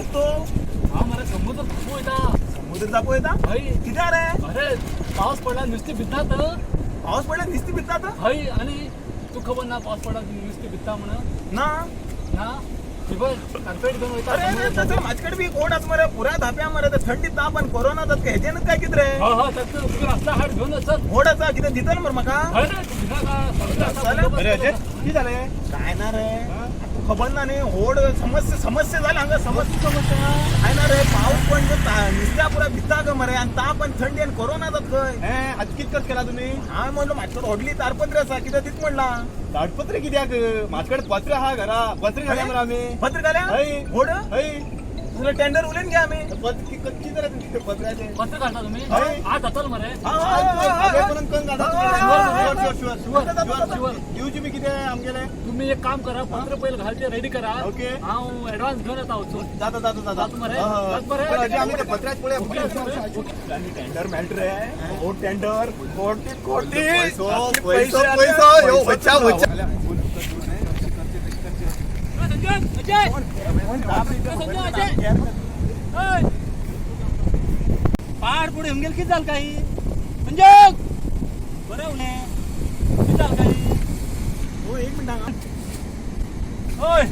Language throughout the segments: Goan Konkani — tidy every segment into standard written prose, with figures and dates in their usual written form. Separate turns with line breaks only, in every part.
खंय तो?
हांव मरे समुद्र तापो वयता.
समुद्र तापो येता?
हय.
कित्याक रे?
अरे पावस पडला नुस्तें भितात.
पावस पडला नुस्तें भितात?
हय. आनी तुका खबर ना पावस पडला नुस्तें भिता म्हणून?
ना.
ना, ही बघ कार्पेट घेऊन वयता.
अरे अरे तसं माझ्याकडे बी कोण आसा मरे, पुराय धाप्या मरे, ते थंडी ताप आणि कोरोना जात हेजेनच काय कितें रे?
हय हय, तातूंत तुका रस्ता हाड घेऊन चल.
होड आसा कितें दितलो मरे म्हाका?
हय रे, तूं भिनाका, सगळें आसा,
चल.
बंदोबस्त
अरे अजय,
करता.
कितें जालें?
काय ना रे, तुका खबर ना न्ही, होड समस्या समस्या जाली हांगा, समस्या समस्या. काय ना रे, पावस पडून नुस्त्या पुराय भिता ग मरे, आनी ताप आनी थंडी आनी कोरोना जात खंय.
हें आतां कितें खर्च केला तुमी?
हांवें म्हणलो म्हाजे कडेन व्हडली तारपत्री आसा, कितें दित म्हणला.
ताडपत्र कित्याक? म्हाजे कडेन पत्र आहा घरा, पत्र घाल्या मरे आमी.
पत्र घाल्या?
हय.
होड?
हय.
तुला टेंडर उलयन घे आमी.
पत्र कितें जालें तुमचें पत्राचें?
पत्र काडटा तुमी?
हय.
आज जातलो मरे.
हांवें परत करून घालता.
Sure,
sure
sure,
sure
sure.
दिवची बी कितें आमगेलें?
तुम्ही एक काम करा, पत्र पयलीं घालचे रेडी करा.
ओके.
हांव एडवान्स घेवन येता वचून.
जाता जाता जाता.
जाता मरे? जाता मरे?
पण अजय, आमी ते पत्राच पळया.
ओके आसा मरे? ओके.
आनी टेंडर मेळट रे, हो टेंडर, कोटी कोटी.
पैसो पैसो पैसो, यो बच्चा बच्चा.
संजय, अजय, संजय, अजय. ओय. पाड पुढे येऊन गेल, किती झालं काही? संजोग बरं उन्हे, किती झालं काही?
हो, एक मिनिट हांगा.
ओय.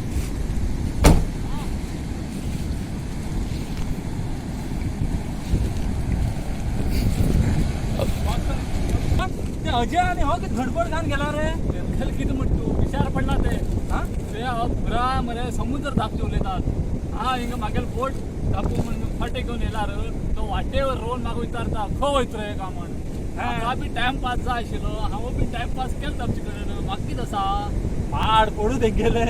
ते अजय आणि हो कित घडबड घान गेला रे. खेळ किती म्हण तू विचार पडला ते. हा ते हो पुरा मरे समुद्र धापचे उलयतात. हा हिंगा मागेल बोट धापू म्हण फाटे घेऊन येयला रे तो, वाटेवर रोवन म्हाका विचारता खंय वयत रे का म्हण. म्हाका बी टायमपास जाय आशिल्लो, हांव बी टायमपास केलो तामचे कडेन. म्हाका कितें आसा, पाड पडू ते गेले.